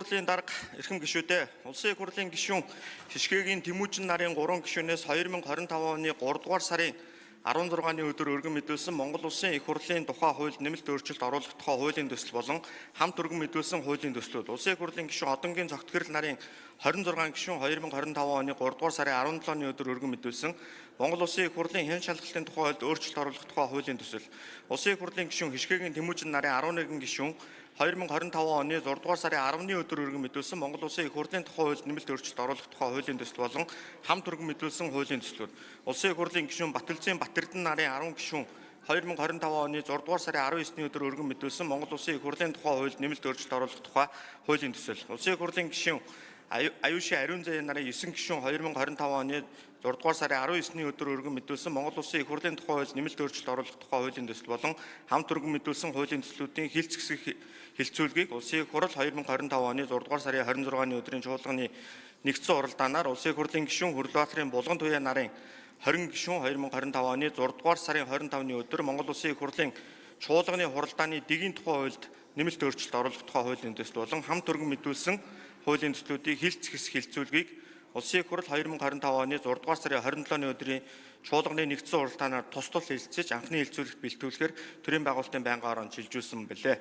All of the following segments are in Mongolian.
Хурлын дарга, эрхэм гишүүдээ, Улсын Их Хурлын гишүүн Шишгээгийн Тэмүжин нарын 3 гишүүнээс 2025 оны 3 дугаар сарын 16-ны өдөр өргөн мэдүүлсэн Монгол Улсын Их Хурлын тухай хуульд нэмэлт өөрчлөлт оруулах тухай хуулийн төсөл болон хамт өргөн мэдүүлсэн хуулийн төслүүд. Улсын Их Хурлын гишүүн Одонгийн Цогтгэрэл нарын 26 гишүүн 2025 оны 3 дугаар сарын 17-ны өдөр өргөн мэдүүлсэн Монгол Улсын Их Хурлын хяналт шалгалтын тухай хуульд өөрчлөлт оруулах тухай хуулийн төсөл. Улсын Их Хурлын гишүүн Хишгээгийн Тэмүжин нарын 11 гишүүн 2025 оны 6 дугаар сарын 10-ны өдөр өргөн мэдүүлсэн Монгол Улсын Их Хурлын тухай хуульд нэмэлт өөрчлөлт оруулах тухай хуулийн төсөл болон хамт өргөн мэдүүлсэн хуулийн төслүүд. Улсын Их Хурлын гишүүн Батөлзийн Батэрдэн нарын 10 гишүүн 2025 оны 6 дугаар сарын 19-ний өдөр өргөн мэдүүлсэн Монгол Улсын Их Хурлын тухай хуульд нэмэлт өөрчлөлт оруулах тухай хуулийн төсөл. Улсын Их Хурлын гишүүн Аюуши Ариун Заяа нарын 9 гишүүн 2025 оны 6 дугаар сарын 19-ний өдөр өргөн мэдүүлсэн Монгол Улсын Их Хурлын тухай хуульд нэмэлт өөрчлөлт оруулах тухай хуулийн төсөл болон хамт өргөн мэдүүлсэн хуулийн төслүүдийн хэлц хэсэг хэлцүүлгийг Улсын Их Хурл 2025 оны 6 дугаар сарын 26-ны өдрийн чуулганы нэгдсэн уралдаанаар Улсын Их Хурлын гишүүн Хөрлөбаатарын Булган Туяа нарын 20 гишүүн 2025 оны 6 дугаар сарын 25-ны өдөр Монгол Улсын Их Хурлын чуулганы хуралдааны дэгийн тухай хуульд нэмэлт өөрчлөлт оруулах тухай хуулийн төсөл болон хамт өргөн мэдүүлсэн хуулийн төслүүдийг хэлц хэсэг хэлцүүлгийг Улсын Их Хурл 2025 оны 6 дугаар сарын 27-ны өдрийн чуулганы нэгдсэн хуралдаанаар тус тул хэлэлцэж анхны хэлцүүлэгт бэлтгүүлэхээр төрийн байгуулалтын байнгын ороонд шилжүүлсэн билээ.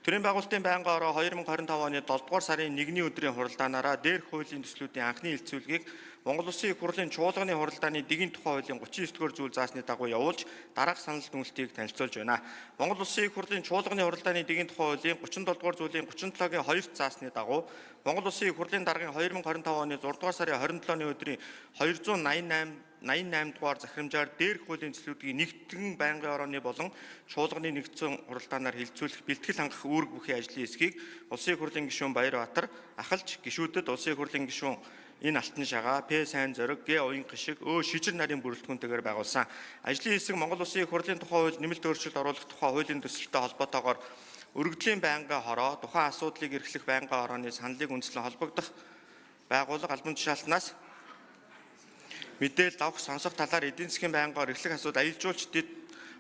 Төрийн байгуулалтын байнгын ороо 2025 оны 7 дугаар сарын 1-ний өдрийн хуралдаанаараа дээрх хуулийн төслүүдийн анхны хэлцүүлгийг Монгол Улсын Их Хурлын чуулганы хуралдааны дэгийн тухай хуулийн 39 дугаар зүйл заасны дагуу явуулж дараах санал дүгнэлтийг танилцуулж байна. Монгол Улсын Их Хурлын чуулганы хуралдааны дэгийн тухай хуулийн 37 дугаар зүйлийн 37-гийн 2 заасны дагуу Монгол Улсын Их Хурлын даргын 2025 оны 6 дугаар сарын 27-ны өдрийн 288 88 дугаар захирамжаар дээрх хуулийн төслүүдийн нэгтгэн байнгын орооны болон чуулганы нэгдсэн хуралдаанаар хилцүүлэх бэлтгэл хангах үүрэг бүхий ажлын хэсгийг Улсын Их Хурлын гишүүн Баярбаатар ахалж гишүүдэд Улсын Их Хурлын гишүүн Энэ Алтан Шагаа, П Сайн Зориг, Г Уян Гишиг, Ө Шижир нарын бүрэлдэхүүнтэйгээр байгуулсан. Ажлын хэсэг Монгол Улсын Их Хурлын тухай хууль нэмэлт өөрчлөлт оруулах тухай хуулийн төсөлтөй холбоотойгоор өргөдлийн байнгын хороо, тухайн асуудлыг эрхлэх байнгын хорооны саналыг үндэслэн холбогдох байгууллага албан тушаалтнаас мэдээлэл авах, сонсох талаар эдийн засгийн байнгын эрхлэх асуудал аялал жуулчдад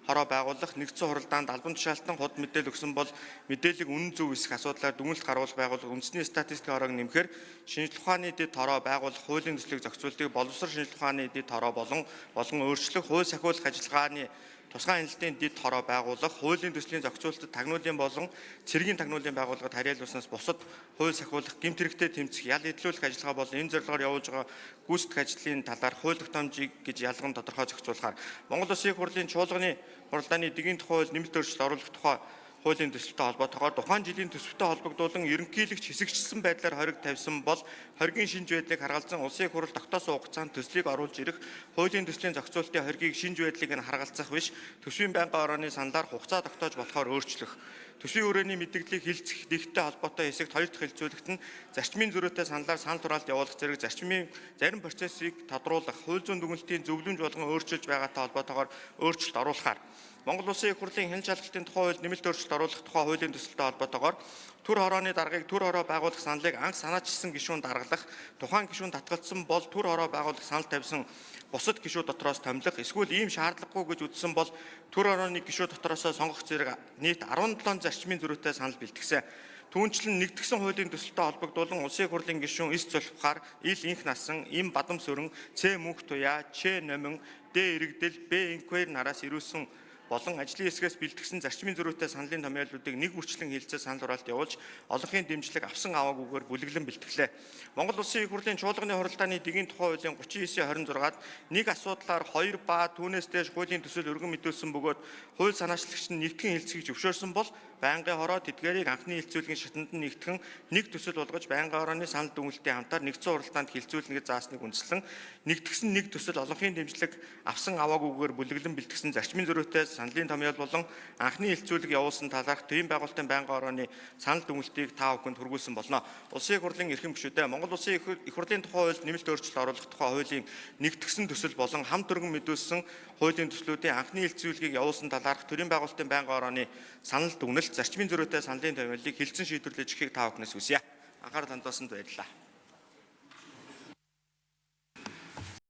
хороо байгуулах нэгдсэн хуралдаанд албан тушаалтан худ мэдээлэл өгсөн бол мэдээллийг үнэн зөв эсэх асуудлаар дүгнэлт гаргуулах байгууллага үндэсний статистикийн хороог нэмэхээр шинжлэх ухааны дэд хороо байгуулах хуулийн төслийг зохицуултыг боловсрол шинжлэх ухааны дэд хороо болон өөрчлөх хууль сахиулах ажиллагааны тусгай хяналтын дэд хороо байгуулах хуулийн төслийн зохицуултад тагнуулын болон цэргийн тагнуулын байгууллагад харьяалуулснаас бусад хууль сахиулах гэмт хэрэгтэй тэмцэх ял эдлүүлэх ажиллагаа болон энэ зорилгоор явуулж байгаа гүйцэтгэх ажлын талаар хууль тогтоомжийг гэж ялган тодорхой зохицуулахаар Монгол Улсын Их Хурлын чуулганы хуралдааны дэгийн тухай хууль нэмэлт өөрчлөлт оруулах тухай хуулийн төсөлтөй холбоотойгоор тухайн жилийн төсөвтэй холбогдуулан ерөнхийлөгч хэсэгчилсэн байдлаар хориг тавьсан бол хоригийн шинж байдлыг харгалзан Улсын Их Хурл тогтоосон хугацаанд төслийг оруулж ирэх хуулийн төслийн зохицуултын хоригийг шинж байдлыг нь харгалзах биш төсвийн байнгын орооны саналаар хугацаа тогтоож болохоор өөрчлөх. Төсвийн хүрээний мэдэгдлийг хилцэх нэгттэй холбоотой хэсэгт хоёр дахь хилцүүлэгт нь зарчмын зөрүүтэй саналаар санал хураалт явуулах зэрэг зарчмын зарим процессыг тодруулах, хууль зүйн дүгнэлтийн зөвлөмж болгон өөрчилж байгаатай холбоотойгоор өөрчлөлт оруулахаар Монгол Улсын Их Хурлын хяналт шалгалтын тухай хуульд нэмэлт өөрчлөлт оруулах тухай хуулийн төсөлтөй холбоотойгоор төр хорооны даргаыг төр хороо байгуулах саналыг анх санаачилсан гишүүн даргалах, тухайн гишүүн татгалзсан бол төр хороо байгуулах санал тавьсан бусад гишүүд дотроос томилох, эсвэл ийм шаардлагагүй гэж үзсэн бол төр хорооны гишүүд дотроос сонгох зэрэг нийт 17 зарчмын зөрүүтэй санал бэлтгэсэн. Түүнчлэн нэгдгсэн хуулийн төсөлтөй холбогдуулан Улсын Их Хурлын гишүүн Эс Зулфхаар, Ил Инх Насан, Им Бадам Сүрэн, Ц Мөнх Туяа, Ч Номин, Д Ирэгдэл, Б Инквер нараас ирүүлсэн болон ажлын хэсгээс бэлтгэсэн зарчмын зөрүүтэй саналын томьёоллуудыг нэг бүрчлэн хилцээ санал хураалт явуулж олонхын дэмжлэг авсан аваагүйгээр бүлэглэн бэлтгэлээ. Монгол Улсын Их Хурлын чуулганы хуралдааны дэгийн тухай хуулийн 39-26-ад нэг асуудлаар 2 ба түүнээс дээш хуулийн төсөл өргөн мэдүүлсэн бөгөөд хууль санаачлагч нь нэгтгэн хэлцгийг зөвшөөрсөн бол байнгын хороо тэдгээрийг анхны хэлцүүлгийн шатанд нь нэгтгэн нэг төсөл болгож байнгын хорооны санал дүгнэлтийн хамтаар нэгдсэн хуралдаанд хэлцүүлнэ гэж заасныг үндэслэн нэгтгсэн нэг төсөл олонхын дэмжлэг авсан аваагүйгээр бүлэглэн бэлтгэсэн зарчмын зөрүүтэй саналын томьёол болон анхны хэлцүүлэг явуулсан талаарх төрийн байгуулалтын байнгын орооны санал дүгнэлтийг та бүхэнд хүргүүлсэн болно. Улсын Их Хурлын эрхэм гишүүдээ, Монгол Улсын Их Хурлын тухай хуульд нэмэлт өөрчлөлт оруулах тухай хуулийн нэгтгсэн төсөл болон хамт өргөн мэдүүлсэн хуулийн төслүүдийн анхны хэлцүүлгийг явуулсан талаарх төрийн байгуулалтын байнгын орооны санал дүгнэлт зарчмын зөрүүтэй саналын томьёолыг хэлцэн шийдвэрлэж өгөхийг та бүхнээс хүсье. Анхаарал хандуулсанд баярлалаа.